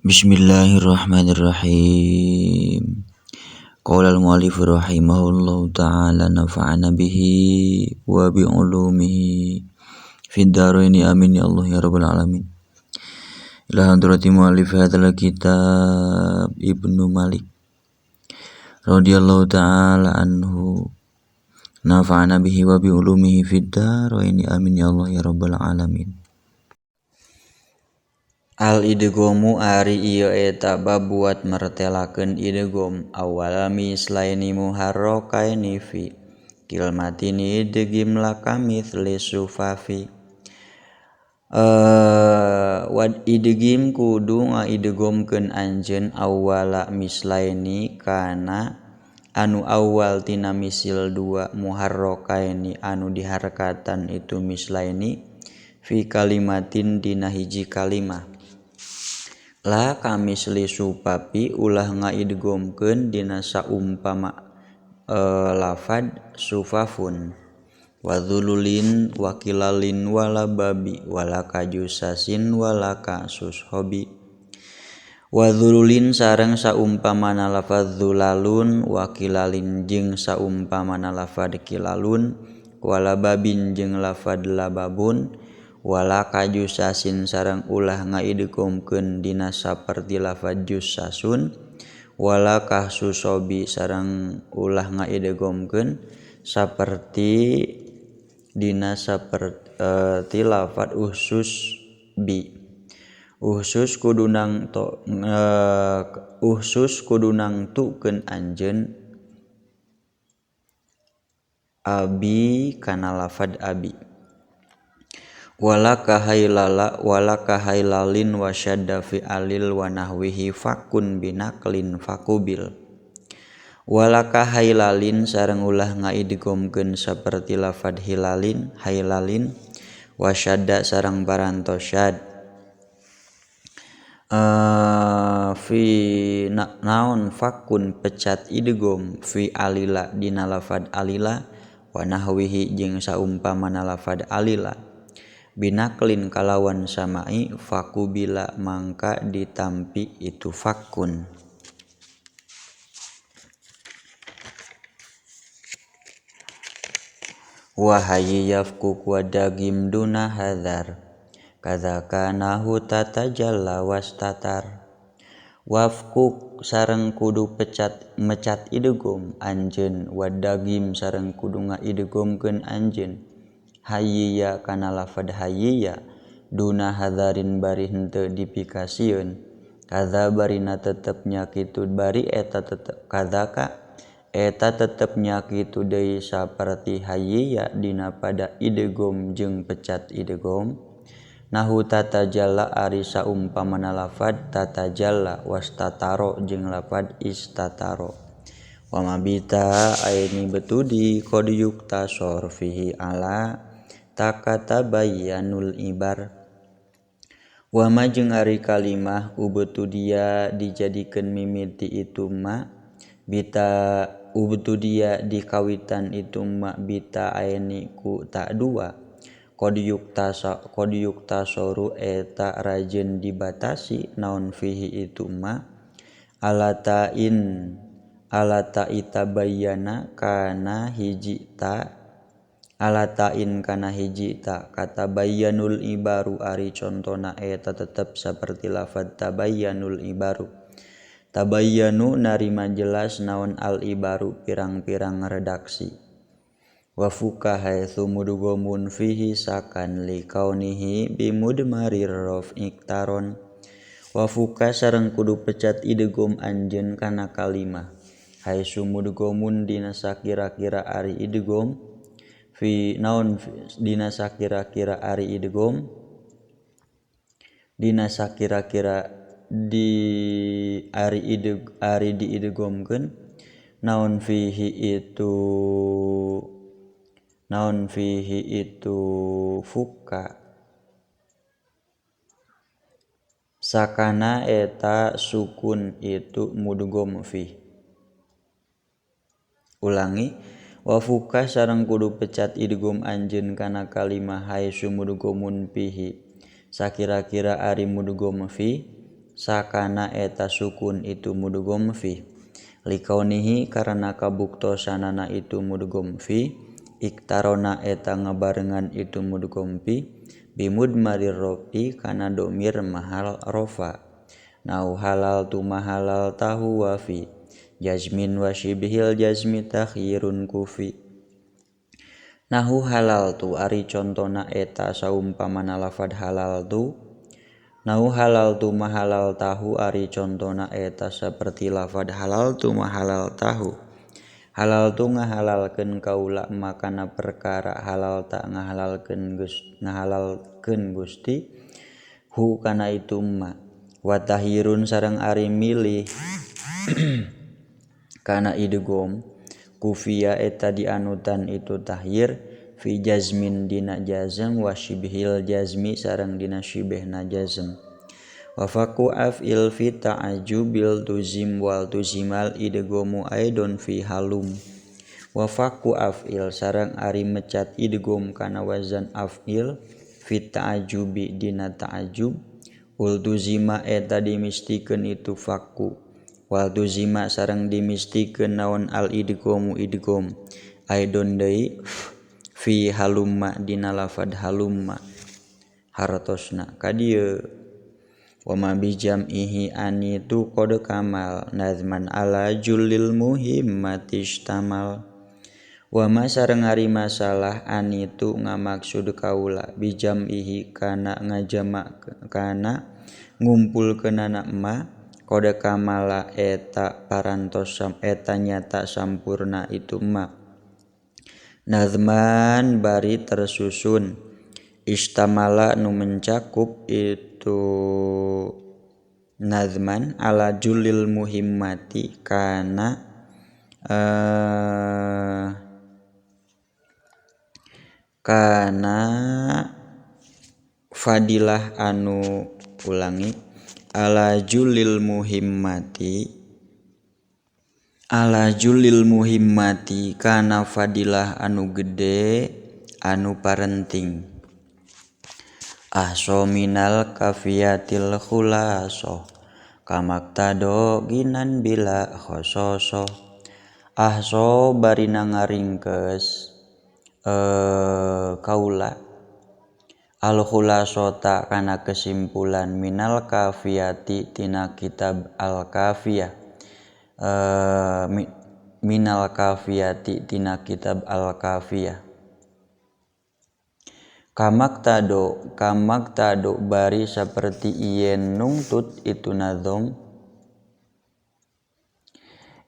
Bismillahirrahmanirrahim. Qala al-mu'allif rahimahullahu ta'ala nafa'ana bihi wa bi ulumihi fid dharaini amin ya Allah ya rabbal alamin. Ila hadrati mu'allif hadzal kitab Ibnu Malik radhiyallahu ta'ala anhu nafa'ana bihi wa bi ulumihi fid dharaini amin ya Allah ya rabbal alamin. Al idghomu ari ieu eta babuat mertelakeun idghom awal mislaini muharrakaini fi kilmatini idghim laka mithli sufafi. Wad idghim kudu ngaidghomkeun anjeun awala mislaini kana anu awal tina misil dua muharrakaini anu diharkatan itu mislaini fi kalimatin dina hiji kalimah. La kamisli supapi ulah ngaidgomkeun dina saumpama lafad sufafun wa dzululin wa kilalin wala babi wala kajusasin wala kasushobi wa dzululin sareng saumpamana lafad dzulalun wa kilalin jeung saumpamana lafad kilalun wala babin jeung lafad lababun wala kajusasin sareng ulah ngaidgomkeun dina saperti lafad jusasun wala kahsusobi sareng ulah ngaidgomkeun saperti dina saperti lafad uhsus bi. Uhsus kudu nang to uhsus kudu nangtukeun anjeun abi kana lafad abi. Wala kahailala wala kahailalin wa syadda fi alil wa nahwihi fakun binaklin fakubil. Wala kahailalin sareng ulah ngaidgomkeun saperti lafad hilalin hailalin wa syadda sareng parantos syad. Fi naon fakun pecat idghom fi alila dina lafad alila wa nahwihi jeung saumpamana lafad alila. Binaklin kalawan samai fakubila mangka ditampi itu fakun. Wahai yafkuk wadagim duna hadar kadzaka nahu tatajalla wastatar. Wafkuk sareng kudu pecat mecat idghom anjeun wadagim sareng kudu ngaidghomkeun anjeun hayya kana lafad hayya duna hadzarin bari henteu dipikasieun kadza barina tetep nya kitu bari eta tetep kadzaka eta tetep nya kitu deui saperti hayya dina pada idghom jeung pecat idghom nahu tatajalla ari saumpamana lafad tatajalla wastataro jeung lafad istataro. Wa mabita aini betudi qad yukta sorfihi ala takatabayyanul ibar. Wa ma jeung ari kalimah ubtudia dijadikeun mimiti itu ma bita ubtudia dikawitan itu ma bita aini ku ta dua qad yuktasoru eta rajeun dibatasi naon fihi itu ma alatain alata itabayyana kana hiji ta alatain kana hiji ta kata bayyanul ibaru ari contona eta tetep saperti lafad tabayyanul ibaru. Tabayyanu narima jelas naon al ibaru pirang-pirang redaksi. Wa fuka haitsu mudghamun fihi sakan li kaunihi bimudmarir raf'i taron. Wa fuka sareng kudu pecat idghom anjeun kana kalimah haitsu mudghamun dina sakira-kira ari idghom fi naon dina sakira-kira ari idghom dina sakira-kira di ari idg ari diidghomkeun naon fihi itu fuka sakana eta sukun itu mudghom fi. Ulangi wa fuka sareng kudu pecat idghom anjeun kana kalimah haitsu mudghomun fihi sakira-kira ari mudghom fi sakana eta sukun itu mudgham fi likaunihi karena kabuktosanana itu mudgham fi iktarona eta ngabarengan itu mudgham fi bimudmarir rofi kana domir mahal rofa nau halal tu mahalal tahu wa fi jazmin wa shibhil jazmi takhyirun kufi. Nahu halal tu ari contona eta saumpamana lafad halal tu. Nahu halal tu mahalal tahu ari contona eta seperti lafad halal tu mahalal tahu. Halal tu ngahalalkeun kaula makana perkara halal tak ngahalalkeun ngahalalkeun Gusti hu kana itu ma. Wa tahirun sareng ari milih kana idgham kufia eta dianutan itu tahyir fi jazmin dina jazm wa shibhil jazmi sareng dina shibehna jazm. Wa faqu af'il fi ta'ajubil tuzim wal tuzimal idghamu aidon fi halum. Wa faqu af'il sareng ari mecat idgham kana wazan af'il fi ta'ajubi dina ta'ajub ul tuzima eta dimistikeun itu faqu wal tuzima sareng dimistikeun naon al idghamu idgham aidon deui fi halumma dina lafad halumma hartosna ka dieu. Wa ma bi jam'ihi anitu qad kamal nazman ala julil muhimmati istamal. Wa ma sareng ari masalah anitu ngamaksud kaula bi jam'ihi kana ngajama kana ngumpulkeunana ma qad kamala eta parantos eta nyata sampurna itu ma nazman bari tersusun istamala nu mencakup itu nazman ala julil muhimmati kana kana fadilah anu ulangi ala julil muhimmati ala julil muhimmati kana fadilah anu gede anu parenting. Ahso minal kafiyatil khulaso kamaktado ginan bila khososo. Ahso barina ngaringkes kaula al khulasota kana kesimpulan minal kafiyati tina kitab al kafiyah minal kafiyati tina kitab al kafiyah. Kamaktado kamaktado bari seperti yen nungtut itu nazom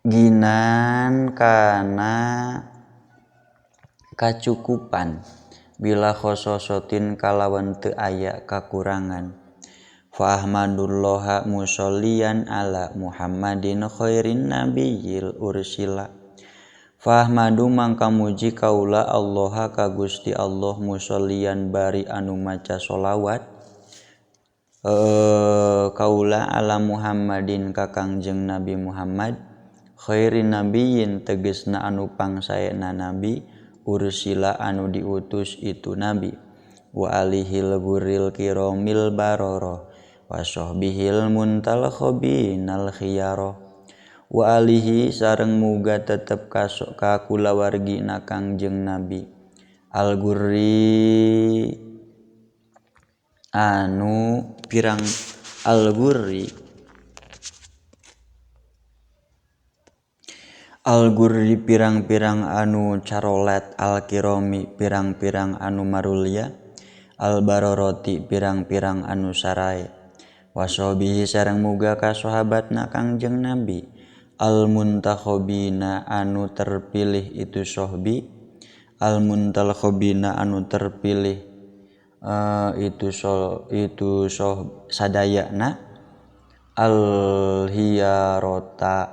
ginan kana kacukupan bila khososotin kalawan teu aya kakurangan. Fa ahmadullaha musollian ala Muhammadin khairin nabiyil ursila. Fahmadu mangka muji kaula Allaha ka Gusti Allah musollian bari anu maca solawat kaula ala Muhammadin ka Kangjeng Nabi Muhammad khairin nabiyyin tegesna anu pangsaena nabi ursila anu diutus itu nabi wa alihil guril kiramil baroro wa sahbihil muntal khabinal khiyaro. Wa alihi sareng muga tetep ka kulawargi na Kangjeng Nabi al-gurri anu pirang al-gurri al-gurri pirang-pirang anu carolet al-kiromi pirang-pirang anu marulya al-baroroti pirang-pirang anu sarai wasobihi sareng muga ka sahabatna Kangjeng Nabi al-muntakhobina anu terpilih itu sohbi al-muntalkhobina anu terpilih itu soh sadayana al-hiyarota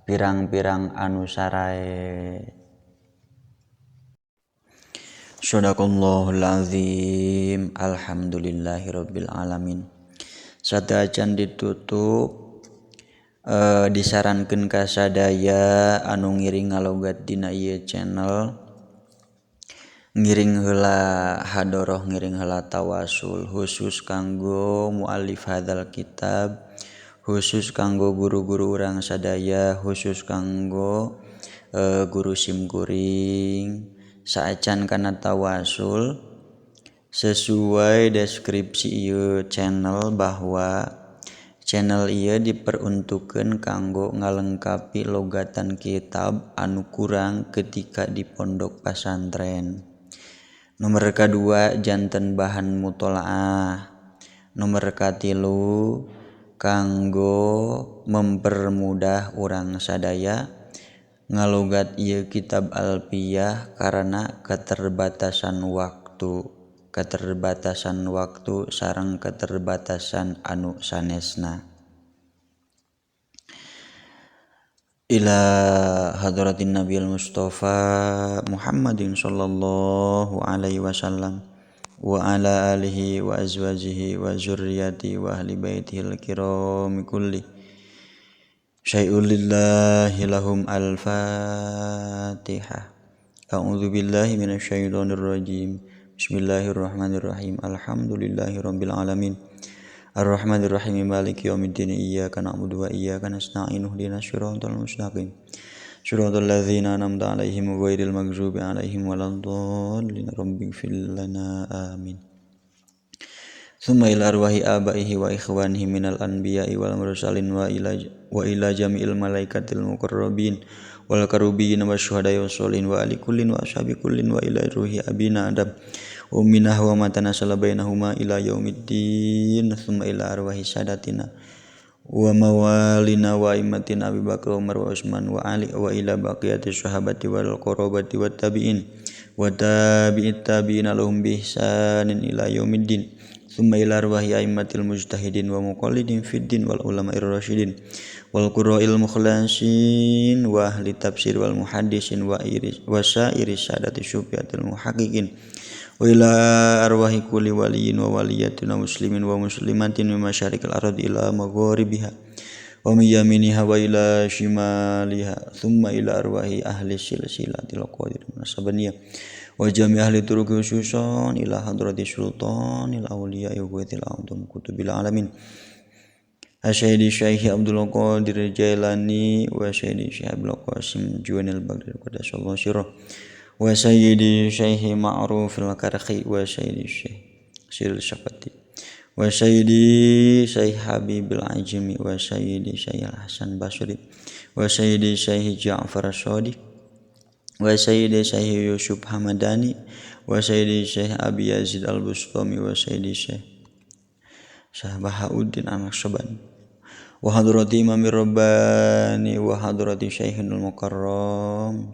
pirang-pirang anu sarae. Shadaqallahul azim. Alhamdulillahirabbil alamin. Sadacan ditutup disarankeun ka sadaya anu ngiring ngalogat dina ieu channel ngiring heula hadoroh ngiring heula tawasul khusus kanggo muallif hadzal kitab Khusus kanggo guru-guru urang sadaya, khusus kanggo guru simkuring saacan kana tawasul sesuai deskripsi ieu channel bahwa channel ieu diperuntukkeun kanggo ngalengkapi logatan kitab anu kurang ketika di pondok pasantren. Nomor kedua janten bahan mutolaah. Nomor katilu kanggo mempermudah urang sadaya ngalogat ieu kitab Alfiyah karena keterbatasan waktu sareng keterbatasan anu sanesna. Ila hadratin Nabil Mustafa Muhammadin sallallahu alaihi wasallam wa ala alihi wa azwajihi wa zurriyati wa ahli baitihil kiram kulli syai'ul lillahi lahum al-fatihah. A'udzu billahi minasyaitonir rajim. Bismillahirrahmanirrahim. Alhamdulillahi rabbil alamin. Ar-Rahmanir-Rahim, Maliki yaumiddin, iyyaka na'budu wa iyyaka nasta'in, ihdinas siratal mustaqim. Siratal ladzina an'amta 'alaihim ghairil maghdubi 'alaihim waladdallin. Rabbighfir lana, amin. Tsumma ila arwahi abaihi wa ikhwanihi minal anbiya'i wal mursalin wa ila jami'il malaikatil muqarrabin wal karubin wasyuhada'i wassolihin wa ali kullin wa ashabi kullin wa ila ruhi abina adam ummina wa matana salabainahuma ila yaumiddin. Tsumma ila arwahi sadatina wa mawalina wa immatina Abi Bakar Umar wa Utsman wa Ali wa ila baqiyati sahabati wal qarabati wat tabi'in wa tabi'it tabi'ina lahum bi ihsanin ila yaumiddin. Tsumma ila arwahi aimmatil mujtahidin wa muqallidin fid din wal ulama'ir rasyidin wal qurra'il mukhlasin wa ahli tafsir wal muhaddisin wa sairi sadati syufiatil muhaqqiqin wa ila arwahi kulli waliyin wa waliyatin wa muslimin wa muslimatin min masyariqil ardi ila magharibiha wa min yaminiha wa ila shimaliha. Tsumma ila arwahi ahli silsilatil qadir nasabaniyah wa jami' ahli turuqi khususan ila hadrati sultanil awliya wa til a'zam kutubil alamin Asyidi Syekh Abdul Qadir Jailani wa Sayyidi Syekh Abdul Qasim Juwanil Baghdadi qaddasallahu sirrah wa Sayyidi Syekh Ma'ruf al-Karhi wa Sayyidi Syekh Siril Syafati wa Sayyidi Syekh Habibil Ajmi wa Sayyidi Syekh Hasan Basri wa Sayyidi Syekh Ja'far Shadiq wa Sayyidi Syekh Yusuf Hamadani wa Sayyidi Syekh Abi Yazid Al-Bustami wa Sayyidi Syekh Bahauddin An-Naqsyabandi wa hadrati Imamir Rabbani wa hadrati Syekhul Mukarram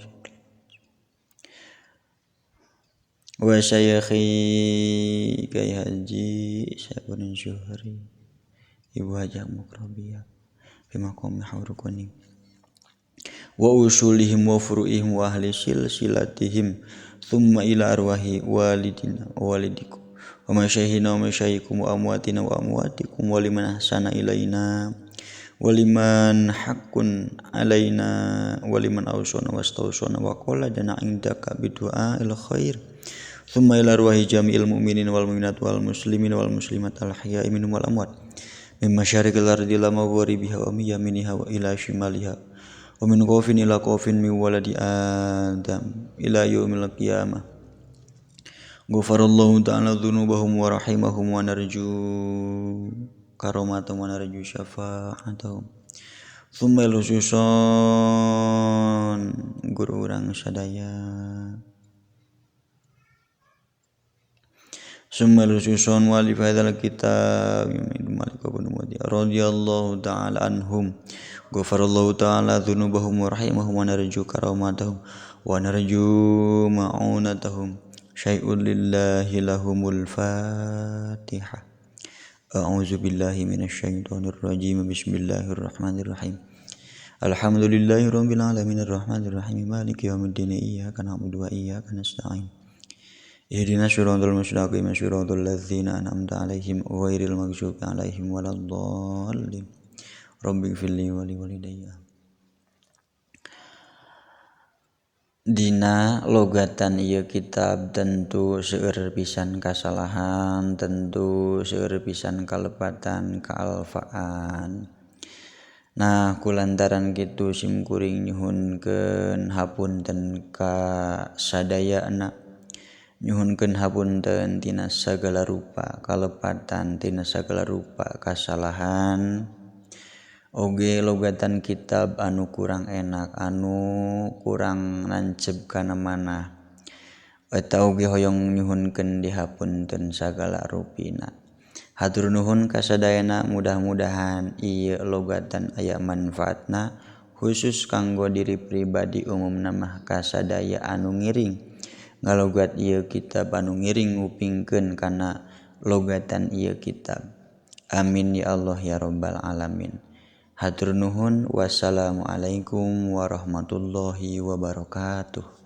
wa Syekhi Kiai Haji Sabun Zuhri Ibu Hajah Mukrabiyah fi maqami Haur Kuning wa usulihim wa furu'ihim wa ahli silsilatihim. Tsumma ila arwahi walidina wa walidikum wa masyayihina wa masyayikum wa amwatina wa amwatikum wa liman ahsana ilaina wa liman haqqun alaina wa liman awsana wastawsana wa qala dana indaka bidu'ail khair. Tsumma ila arwahi jami'il mu'minin wal mu'minat wal muslimin wal muslimat al ahya'i minhum wal amwat min masyariqil ardi ila magharibiha wa min yaminiha wa ila shimaliha wa min qafin ila qafin min waladi adam ila yaumil qiyamah. Ghafarallahu ta'ala dzunubahum wa rahimahum wa narju karomatahum wa narju syafa'atahum. Tsumma khususan guru urang sadaya. Summa khususan wali hadzal kitab Malik bin Wadi radhiyallahu ta'ala anhum. Ghafarallahu ta'ala dzunubahum wa rahimahum wa narju karomatahum wa narju ma'unatahum. Syai'un lillahi lahumul fatihah. A'udzu billahi minasyaitonir rajim. Bismillahirrahmanirrahim. Alhamdulillahi rabbil alamin arrahmanir rahim maliki yaumiddin iyyaka na'budu wa iyyaka nasta'in. Ihdinas siratal mustaqim siratal ladzina an'amta 'alaihim ghairil maghdubi 'alaihim waladdallin. Rabbighfirli wa liwalidayya. Dina logatan ieu kitab tentu seueur pisan kasalahan, tentu seueur pisan kalepatan, kaalfaan. Nah kulantaran kitu sim kuring nyuhunkeun hapunten ka sadayana, nyuhunkeun hapunten tina sagala rupa kalepatan, tina sagala rupa kasalahan, oge logatan kitab anu kurang enak, anu kurang nancep kana manah. Eta oge hoyong nyuhunkeun dihapunten sagala rupina. Hatur nuhun kasadayana, mudah-mudahan ieu logatan aya manfaatna khusus kanggo diri pribadi, umumna mah kasadaya anu ngiring ngalogat ieu kitab, anu ngiring ngupingkeun kana logatan ieu kitab. Amin ya Allah ya rabbal alamin. Hatur nuhun, wassalamualaikum warahmatullahi wabarakatuh.